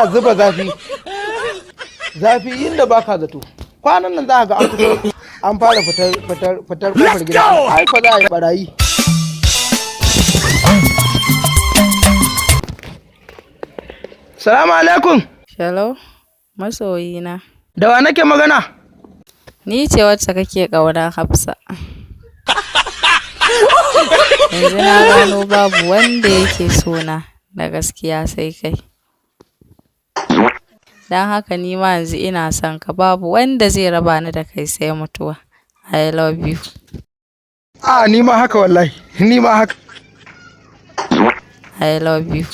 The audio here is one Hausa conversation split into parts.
Ana zuba zafi zafi inda baka zato. Kwanan nan za ka ga an fito, an fara fitar fitar fitar kofar gida. Ai fa za a yi barayi. Salamu alaikum. Hello, masoyina. Da wa nake magana? Ni ce wacce kake ƙauna, Hafsa. Yanzu na gano babu wanda yake sona da gaskiya sai kai. Don haka ni ma yanzu ina son ka, babu wanda zai raba ni da kai sai mutuwa. I love you. A, ni ma haka wallahi, ni ma haka. I love you.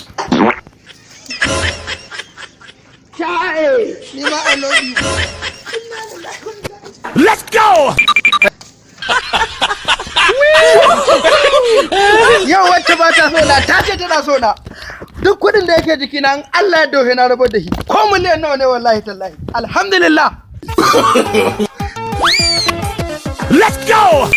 Ni ma I love you. Let's go! Yau wacce ba ta so na ta ce tana so na. Duk kuɗin da yake jikina, in Allah ya dohe, na rabar da shi. Ko miliyan nawa ne, wallahi tallahi. Alhamdulillah. Let's go!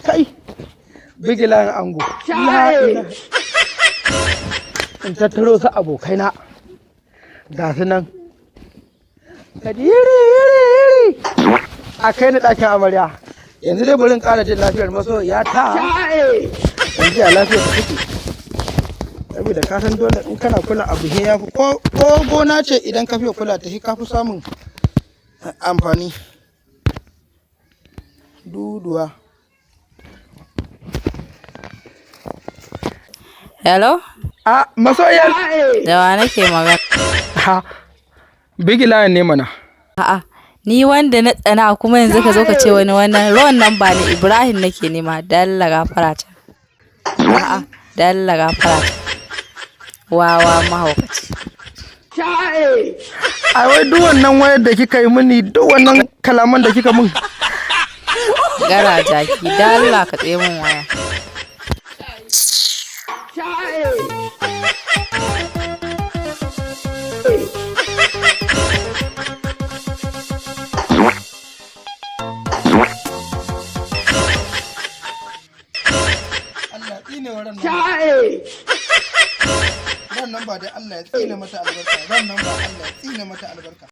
Kai. Bigilan ango. La ilaha. In tattaro su abokaina. Ga su nan. Kaji yiri yiri yiri. A kai ni ɗakin amarya. Yanzu dai bari in ƙara jin lafiyar masoyiya ta. Yanzu ya lafiyar ta take. Saboda ka san dole in kana kula abu he ya fi ko gona ce, idan ka fiye kula ta, ka fi samun amfani. Duduwa. Hello? A, masoyiyar. Da wa nake magana? Ha. Bigilayen ne mana. A'a, ni wanda na tsana kuma yanzu ka zo ka ce wani wannan ruwan nan ba ni Ibrahim nake nema, dalla gafara ta. A'a, dalla gafara ta. Wawa mahaukaci. Ai wai duk wannan wayar da kika yi mini, duk wannan kalaman da kika min. Gara jaki, dalla ka tsaye min waya. Allah tsine wa ran nan. Ran nan ba dai Allah ya tsine mata albarka. Ran nan ba Allah ya tsine mata albarka.